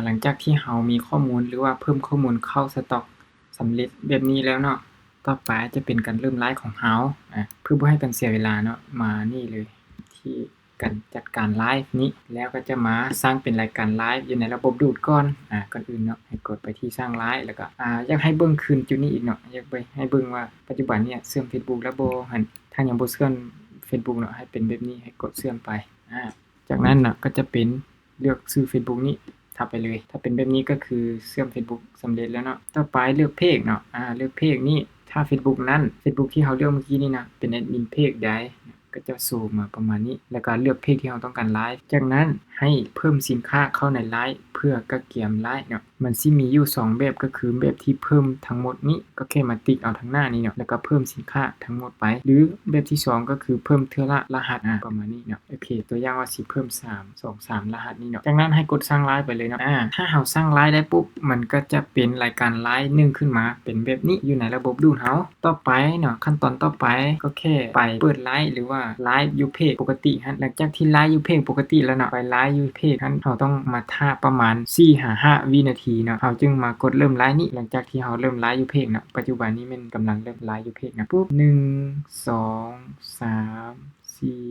ຫຼັງຈາກທີ່ເຮົາມີຂໍ້ມູນ ຫຼືວ່າເພີ່ມຂໍ້ມູນເຂົ້າສະຕັອກສຳເລັດແບບນີ້ແລ້ວເນາະ, ຕໍ່ໄປຈະເປັນການເລີ່ມລາຍຂອງເຮົາ. ອາ ເພື່ອບໍ່ໃຫ້ການເສຍເວລາເນາະ, ມານີ້ເລີຍ ທີ່ການຈັດການລາຍນີ້ ແລ້ວກໍຈະມາສ້າງເປັນລາຍການລາຍຢູ່ໃນລະບົບດູດກ່ອນ. ອາ ກ່ອນອື່ນເນາະ ໃຫ້ກົດໄປທີ່ສ້າງລາຍ ແລ້ວກໍ ອາ ຢາກໃຫ້ເບິ່ງຄືນຈຸດນີ້ອີກເນາະ, ຢາກໄປໃຫ້ເບິ່ງວ່າປັດຈຸບັນນີ້ເຊື່ອມເຟສບຸກແລ້ວບໍ່ຫັ້ນ. ຖ້າຍັງບໍ່ເຊື່ອມເຟສບຸກເນາະ ໃຫ້ເປັນແບບນີ້ ໃຫ້ກົດເຊື່ອມໄປ. ອາ ຈາກນັ້ນເນາະ ກໍຈະເປັນເລືອກຊື່ເຟສບຸກນີ້ ທັບໄປເລີຍ. ຖ້າເປັນແບບນີ້ກໍຄືເຊື່ອມເຟສບຸກສຳເລັດແລ້ວເນາະ. ຕໍ່ໄປເລືອກເພຈເນາະ, ອາ ເລືອກເພຈນີ້ ຖ້າເຟສບຸກນັ້ນ ເຟສບຸກທີ່ເຮົາເລືອກເມື່ອກີ້ນີ້ນະ ເປັນແອດມິນເພຈໃດ ກໍຈະໂຊມາປະມານນີ້ ແລ້ວກໍເລືອກເພຈທີ່ເຮົາຕ້ອງການລາຍ. ຈາກນັ້ນໃຫ້ເພີ່ມສິນຄ້າເຂົ້າໃນລາຍ ເພື່ອກະກຽມລາຍເນາະ. ມັນຊິມີຢູ່ສອງແບບ ກໍຄືແບບທີ່ເພີ່ມທັງໝົດນີ້ ກໍແຄ່ມາຕິກເອົາທາງໜ້ານີ້ເນາະ ແລ້ວກໍເພີ່ມສິນຄ້າທັງໝົດໄປ ຫຼືແບບທີສອງກໍຄືເພີ່ມເທື່ອລະລະຫັດ ອາ ປະມານນີ້ເນາະ. ໂອເຄ ຕົວຢ່າງວ່າຊິເພີ່ມສາມ ສອງ ສາມລະຫັດນີ້ເນາະ. ຈາກນັ້ນໃຫ້ກົດສ້າງລາຍໄປເລີຍເນາະ. ອາ ຖ້າເຮົາສ້າງລາຍໄດ້ປຸບ ມັນກໍຈະເປັນລາຍການລາຍໜຶ່ງຂຶ້ນມາເປັນແບບນີ້ ຢູ່ໃນລະບົບດູດເຮົາ. ຕໍ່ໄປເນາະ ຂັ້ນຕອນຕໍ່ໄປກໍແຄ່ໄປເປີດລາຍ ຫຼືວ່າລາຍຢູ່ເພຈປົກກະຕິຫັ້ນ. ຫຼັງຈາກທີ່ລາຍຢູ່ເພຈປົກກະຕິແລ້ວເນາະ ໄປລາຍຢູ່ເພຈຫັ້ນ ເຮົາຕ້ອງມາຖ້າປະມານສີ່ຫາຫ້າວິນາທີເນາະ ເຮົາຈຶ່ງມາກົດເລີ່ມລາຍນີ້. ຫຼັງຈາກທີ່ເຮົາເລີ່ມລາຍຢູ່ເພຈເນາະ ປັດຈຸບັນນີ້ແມ່ນກຳລັງເລີ່ມລາຍຢູ່ເພຈເນາະ. ປຸບ ໜຶ່ງ ສອງ ສາມ ສີ່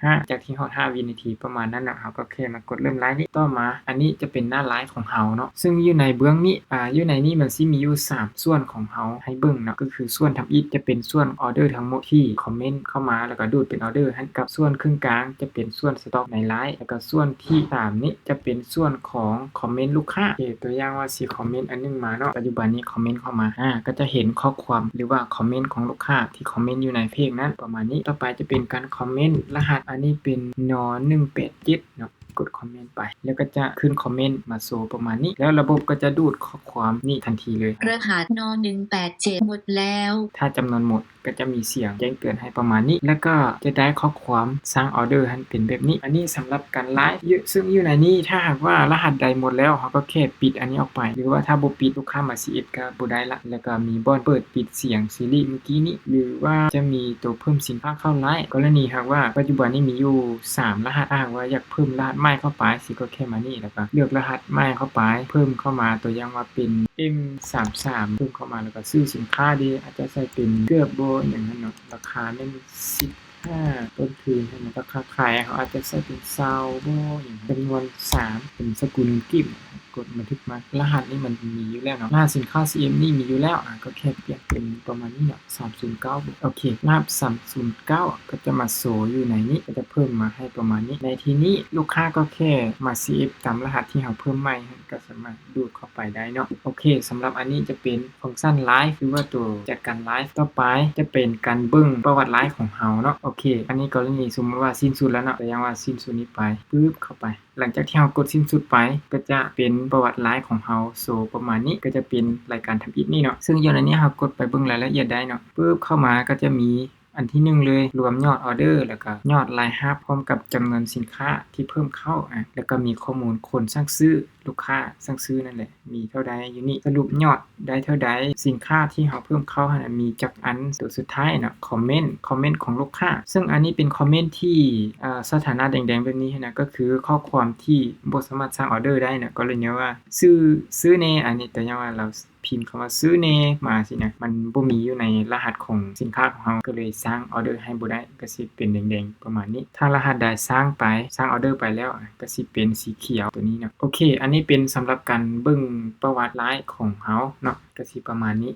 ຫ້າ ຈາກທີ່ຮອດຫ້າວິນາທີປະມານນັ້ນເນາະ ເຮົາກໍແຄ່ມາກົດເລີ່ມລາຍນີ້. ຕໍ່ມາ ອັນນີ້ຈະເປັນໜ້າລາຍຂອງເຮົາເນາະ ເຊິ່ງຢູ່ໃນເບື້ອງນີ້ ອາ ຢູ່ໃນນີ້ມັນຊິມີຢູ່ສາມສ່ວນຂອງເຮົາໃຫ້ເບິ່ງເນາະ ກໍຄືສ່ວນທຳອິດຈະເປັນສ່ວນອໍເດີທັງໝົດທີ່ຄອມເມັນເຂົ້າມາ ແລ້ວກໍດູດເປັນອໍເດີຫັ້ນ ກັບສ່ວນເຄິ່ງກາງຈະເປັນສ່ວນສະຕັອກໃນລາຍ ແລ້ວກໍສ່ວນທີສາມນີ້ຈະເປັນສ່ວນຂອງຄອມເມັນລູກຄ້າ. ໂອເຄ ຕົວຢ່າງວ່າຊິຄອມເມັນອັນໜຶ່ງມາເນາະ ປັດຈຸບັນນີ້ຄອມເມັນເຂົ້າມາ ອາ ກໍຈະເຫັນຂໍ້ຄວາມ ຫຼືວ່າຄອມເມັນຂອງລູກຄ້າທີ່ຄອມເມັນຢູ່ໃນເພຈນັ້ນປະມານນີ້. ຕໍ່ໄປຈະເປັນການຄອມເມັນລະຫັດ ອັນນີ້ເປັນ ນ ໜຶ່ງແປດເຈັດເນາະ ກົດຄອມເມັນໄປ ແລ້ວກໍຈະຂຶ້ນຄອມເມັນມາໂຊປະມານນີ້ ແລ້ວລະບົບກໍຈະດູດຂໍ້ຄວາມນີ້ທັນທີເລີຍ. รหัส น หนึ่งแปดเจ็ด หมดแล้ว ຖ້າຈຳນວນໝົດ ກໍຈະມີສຽງແຈ້ງເຕືອນໃຫ້ປະມານນີ້ ແລ້ວກໍຈະໄດ້ຂໍ້ຄວາມສ້າງອໍເດີຫັ້ນເປັນແບບນີ້. ອັນນີ້ສຳລັບການລາຍ ຢູ່ ເຊິ່ງຢູ່ໃນນີ້ ຖ້າຫາກວ່າລະຫັດໃດໝົດແລ້ວ ເຮົາກໍແຄ່ປິດອັນນີ້ອອກໄປ ຫຼືວ່າຖ້າບໍ່ປິດ ລູກຄ້າມາຊີເອັສກໍບໍ່ໄດ້ລະ. ແລ້ວກໍມີບ່ອນເປີດປິດສຽງຊີຣີເມື່ອກີ້ນີ້ ຫຼືວ່າຈະມີໂຕເພີ່ມສິນຄ້າເຂົ້າລາຍ. ກໍລະນີຫາກວ່າປັດຈຸບັນນີ້ມີຢູ່ສາມລະຫັດ ຖ້າຫາກວ່າຢາກເພີ່ມລະຫັດໃໝ່ເຂົ້າໄປ ຊິກົດແຄ່ມານີ້ ແລ້ວກໍເລືອກລະຫັດໃໝ່ເຂົ້າໄປ ເພີ່ມເຂົ້າມາ ຕົວຢ່າງວ່າເປັນ ເອັມສາມສາມ ເພີ່ມເຂົ້າມາ ແລ້ວກໍຊື່ສິນຄ້າເດ ອາດຈະໃສ່ເປັນເກີບບໍ ອີ່ຫຍັງຫັ້ນເນາະ ລາຄາແມ່ນສິບຫ້າ ຕົ້ນທຶນຫັ້ນເນາະ ລາຄາຂາຍເຮົາອາດຈະໃສ່ເປັນຊາວບໍ ອີ່ຫຍັງ ຈຳນວນສາມ ເປັນສະກຸນເງິນກີບ ກົດບັນທຶກມາ. ລະຫັດນີ້ມັນມີຢູ່ແລ້ວເນາະ ລະຫັດສິນຄ້າຊີເອັມນີ້ມີຢູ່ແລ້ວ ອາ ກໍແຄ່ປ່ຽນເປັນປະມານນີ້ເນາະ ສາມສູນເກົ້າ. ໂອເຄ ລະຫັດສາມສູນເກົ້າ ກໍຈະມາໂຊຢູ່ໃນນີ້ ກໍຈະເພີ່ມມາໃຫ້ປະມານນີ້. ໃນທີ່ນີ້ລູກຄ້າກໍແຄ່ມາຊີເອັສຕາມລະຫັດທີ່ເຮົາເພີ່ມໃໝ່ ກໍສາມາດດູດເຂົ້າໄປໄດ້ເນາະ. ໂອເຄ ສຳລັບອັນນີ້ຈະເປັນຟັງຊັນລາຍ ຫຼືວ່າໂຕຈັດການລາຍ. ຕໍ່ໄປຈະເປັນການເບິ່ງປະຫວັດລາຍຂອງເຮົາເນາະ. ໂອເຄ ອັນນີ້ກໍລະນີສົມມຸດວ່າສິ້ນສຸດແລ້ວເນາະ ຕົວຢ່າງວ່າສິ້ນສຸດນີ້ໄປ ປຶບ ເຂົ້າໄປ. ຫຼັງຈາກທີ່ເຮົາກົດສິ້ນສຸດໄປ ກໍຈະເປັນປະຫວັດລາຍຂອງເຮົາໂຊປະມານນີ້ ກໍຈະເປັນລາຍການທຳອິດນີ້ເນາະ. ເຊິ່ງຢູ່ໃນນີ້ເຮົາກົດໄປເບິ່ງລາຍລະອຽດໄດ້ເນາະ ປຶບ ເຂົ້າມາກໍຈະມີ ອັນທີໜຶ່ງເລີຍ ລວມຍອດອໍເດີ ແລ້ວກໍຍອດລາຍຮັບ ພ້ອມກັບຈຳນວນສິນຄ້າທີ່ເພີ່ມເຂົ້າ ອາ ແລ້ວກໍມີຂໍ້ມູນຄົນສັ່ງຊື້ ລູກຄ້າສັ່ງຊື້ນັ້ນແຫຼະ ມີເທົ່າໃດຢູ່ນີ້ ສະຫຼຸບຍອດໄດ້ເທົ່າໃດ ສິນຄ້າທີ່ເຮົາເພີ່ມເຂົ້າຫັ້ນນະມີຈັກອັນ. ຕົວສຸດທ້າຍເນາະ ຄອມເມັນ ຄອມເມັນຂອງລູກຄ້າ ເຊິ່ງອັນນີ້ເປັນຄອມເມັນທີ່ ອາ ສະຖານະແດງໆແບບນີ້ຫັ້ນນະ ກໍຄືຂໍ້ຄວາມທີ່ບໍ່ສາມາດສ້າງອໍເດີໄດ້ເນາະ ກໍເລີຍເອີ້ນວ່າ ຊື້ ຊື້ແດ່ ອັນນີ້ຕົວຢ່າງວ່າລາວ ພິມຄຳວ່າຊື້ແດ່ມາຊີ້ນະ ມັນບໍ່ມີຢູ່ໃນລະຫັດຂອງສິນຄ້າຂອງເຮົາ ກໍເລີຍສ້າງອໍເດີໃຫ້ບໍ່ໄດ້ ກໍຊິເປັນແດງໆປະມານນີ້. ຖ້າລະຫັດໃດສ້າງໄປ ສ້າງອໍເດີໄປແລ້ວ ກໍຊິເປັນສີຂຽວຕົວນີ້ເນາະ. ໂອເຄ ອັນນີ້ເປັນສຳລັບການເບິ່ງປະຫວັດລາຍຂອງເຮົາເນາະ ກໍຊິປະມານນີ້.